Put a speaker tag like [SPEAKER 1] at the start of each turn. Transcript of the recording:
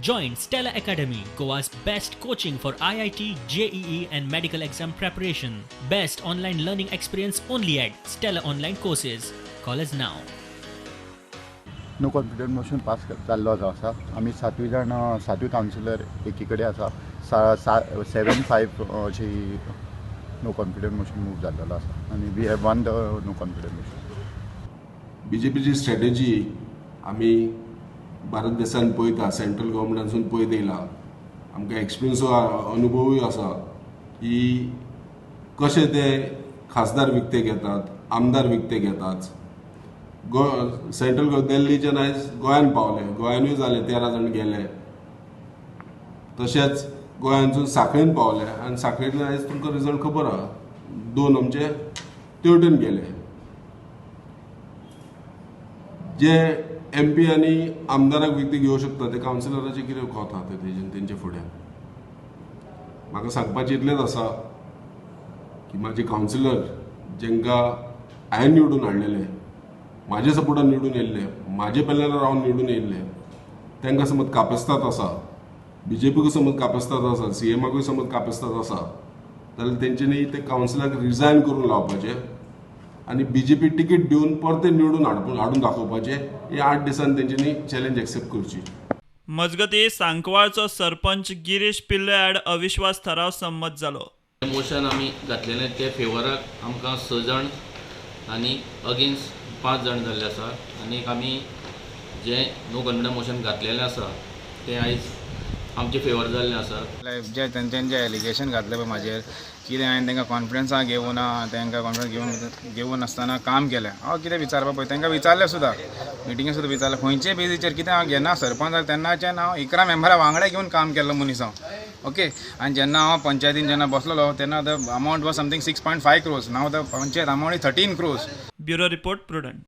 [SPEAKER 1] Join Stella Academy, Goa's best coaching for IIT, JEE, and medical exam preparation. Best online learning experience only at Stella Online Courses. Call us now.
[SPEAKER 2] No confidence motion pass जाल्लो आसा. आमी सातूय जाण, सातूय councillor एकी कडेन आसा. सा 7-5 अशी no confidence motion move जाल्लो आसा आनी we have won the no confidence motion.
[SPEAKER 3] बीजेपीची strategy आमी भारत देशान पळयता, सेंट्रल गव्हर्मेंटानसून पळयत येयला. आमकां एक्सपिरियन्स, अनुभवूय आसा की कशे ते खासदार विकते घेतात, आमदार विकते घेतात. गो सेंट्रल दिल्लीच्यान आयज गोंयान पावले. गोंयानूय जाले, 13 जाण गेले. तशेंच गोंयानसून साखळीन पावले आनी साखळेंतल्यान आयज तुमकां रिजल्ट खबर आहा, दोन आमचे तेवटेन गेले. जे एमपी आनी आमदाराक विकते घेवंक शकता, ते कावन्सिलराचे कितें कोता ते तेंचे फुडें? म्हाका सांगपाचें इतलेंच आसा की म्हाजे कावन्सिलर, जेंकां हांवें निवडून हाडलेले, म्हाजे सपोर्टान निवडून येयल्ले, म्हाजे पेल्यान रावन निवडून येयल्ले, तांकां समज कापस्तात आसा, बीजेपीकूय समज कापस्तात आसा, सीएमाकूय समज कापस्तात आसा, जाल्यार तेंच्यांनी ते कावन्सिलाक रिजायन करून लावपाचें आनी बीजेपी तिकीट दिवन परते निवडून हाडून दाखोवपाचें. हे 8 दिसान तेंच्यांनी चॅलेंज एक्सेप्ट करची.
[SPEAKER 4] मजगतीं, सांकवाळचो सरपंच गिरीश पिल्ले आड अविश्वास थाराव संमत जालो.
[SPEAKER 5] मोशन आमी घातलेलें ते फेवराक आमकां स जाण आनी अगेन्स्ट पांच जाण जाल्ले आसा आनी आमी जें नो कॉन्फिडन्स मोशन घातलेलें आसा तें आयज आमचे फेवर जाल्लें आसा.
[SPEAKER 6] जे तेंच्यांनी जे एलिगेशन घातले पळय म्हाजेर, कितें हांवें तांकां कॉन्फिडन्सा घेवना, तांकां कॉन्फिडन्स घेवन नासतना काम केलें. हांव कितें विचारपा पळय, तांकां विचारलें सुद्दां, मिटिंगे सुद्दां विचारलें, खंयचे बेजीचेर कितें हांव घेना. सरपंच जालें तेन्नाच्यान हांव 11 मेंबरां वांगडा घेवन काम केल्लो मनीस हांव, ओके. आनी जेन्ना हांव पंचायतीन जेन्ना बसलेलो तेन्ना the amount was something 6.5 crores. Now the panchayat amount is 13 crores.
[SPEAKER 4] Bureau report, Prudent.